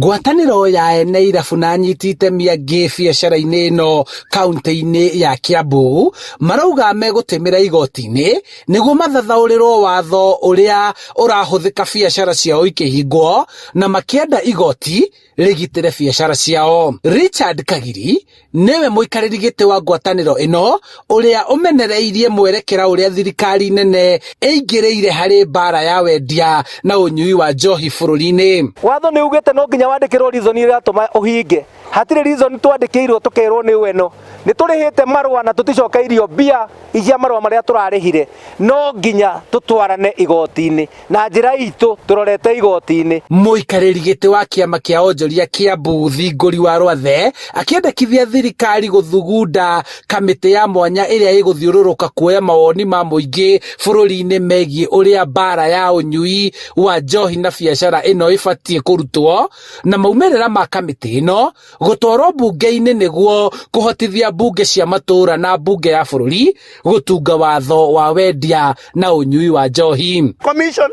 Ngwatanĩro ya ene irabu na anyiti itemi angĩ biacara-inĩ ĩno kaunti-inĩ ya Kiambu marauga megũtĩmĩra igoti-inĩ nĩguo mathathaũrĩrwo watho ũrĩa ũrahũthĩka biacara ciao ikĩhingwo na makĩenda igoti rĩgitĩre biacara ciao. Richard Kagiri nĩwe mũikarĩri gĩtĩ wa ngwatanĩro ĩno ũrĩa ũmenereirie mwerekera ũrĩa thirikari nene ĩingĩrĩire harĩ mbara ya wendia na ũnyui wa njohi bũrũri-inĩ. Watho nĩ ugĩte no nginya wandĩkĩrwo reason ĩrĩa ĩratũma ũhinge. Hatirĩ reason twandĩkĩirwo tũkerwo nĩ weno. Nĩ tũrĩhĩte marũa na tũticokeirio mbia cia marũa marĩa tũrarĩhire. No nginya tũtwarane igoti-inĩ. Na njĩra itũ tũrorete igoti-inĩ. Mũikarĩri gĩtĩ wa kĩama kĩa onjoria Kiambu Thingũri wa Rwathe akĩendekithia thirikari gũthugunda kamĩtĩ ya mwanya ĩrĩa ĩgũthiũrũrũka kuoya mawoni ma mũingĩ bũrũri-inĩ megiĩ ũrĩa mbara ya ũnyui wa njohi na biacara ĩno ĩbatiĩ kũrutwo na maumĩrĩra ma kamĩtĩ ĩno gũtwarwo mbunge-inĩ nĩguo kũhotithia mbunge cia matũũra na mbunge ya bũrũri gũtunga watho wa wendia na ũnyui wa njohi. Commission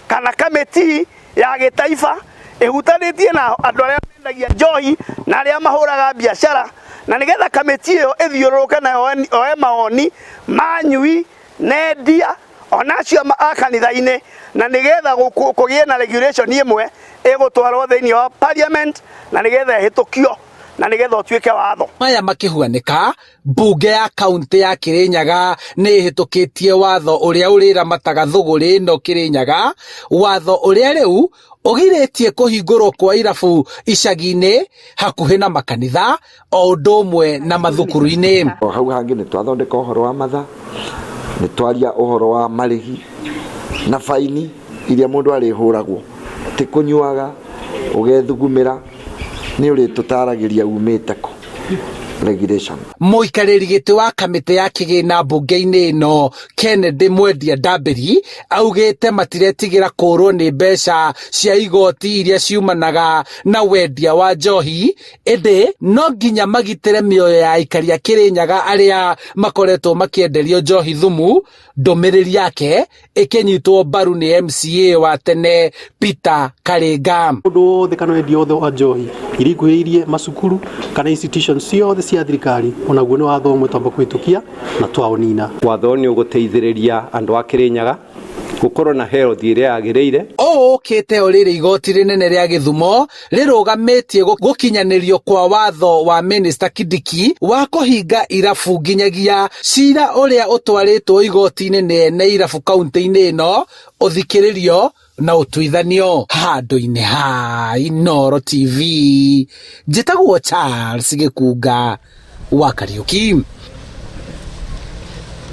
kana kamĩti ya gĩtaifa ĩhutanĩtie na andũ arĩa mendagia njohi na arĩa mahũraga biacara, na nĩgetha kamĩti ĩyo ĩthiũrũrũke na yoe mawoni ma anyui na endia ona acio a kanitha-inĩ, na nĩgetha kũgĩe na regulation ĩmwe ĩgũtwarwo thĩinĩ wa parliament na nĩgetha ĩhĩtũkio na nĩgetha ũtuĩke watho. Maya makĩhuanĩka, mbunge ya kaunti ya Kirinyaga nĩ ĩhĩtũkĩtie watho ũrĩa ũrĩramataga thũgũrĩ ĩno Kirinyaga, watho ũrĩa rĩu ũgirĩtie kũhingũrwo kwa irabu icagi-inĩ hakuhĩ na makanitha o ũndũ ũmwe na mathukuru-inĩ. O hau hangĩ nĩ twathondeka ũhoro wa mathaa, nĩ twaria ũhoro wa marĩhi na baini iria mũndũ arĩhũragwo, ti kũnyuaga ũgethugumĩra, nĩ ũrĩtũtaragĩria umĩte kũ regulation. Mũikarĩri gĩtĩ wa kamĩtĩ ya kĩgĩna mbunge-inĩ ĩno Kennedy Mwendia Ndambĩri augĩte matiretigĩra kũrwo nĩ mbeca cia igoti iria ciumanaga na wendia wa njohi, ĩndĩ no nginya magitĩre mĩoyo ya aikari a Kĩrĩnyaga arĩa makoretwo makĩenderio njohi thumu. Ndũmĩrĩri yake ĩkĩnyitwo mbaru nĩ MCA wa tene Peter Karinga. Mũndũ wothe kana wendia wothe wa njohi iria ikuhĩrĩirie macukuru kana institutions ciothe cia thirikari onaguo nĩ watho ũmwe twamba kũhĩtũkia na twaũnina. Watho ũyũ nĩ ũgũteithĩrĩria andũ a Kĩrĩnyaga gũkorwo na health ĩrĩa yagĩrĩire. Ũũ ũkĩte o rĩrĩ igoti rĩnene rĩa Gĩthumo rĩrũgamĩtie gũkinyanĩrio kwa watho wa Minista Kindiki wa kũhinga irabu nginyagia cira ũrĩa ũtwarĩtwo igoti-inĩ nĩ ene irabu kaunti-inĩ ĩno ũthikĩrĩrio na ũtuithanio. Handũ-inĩ ha Inooro TV, njĩtagwo Charles Gĩkunga wa Kariũki.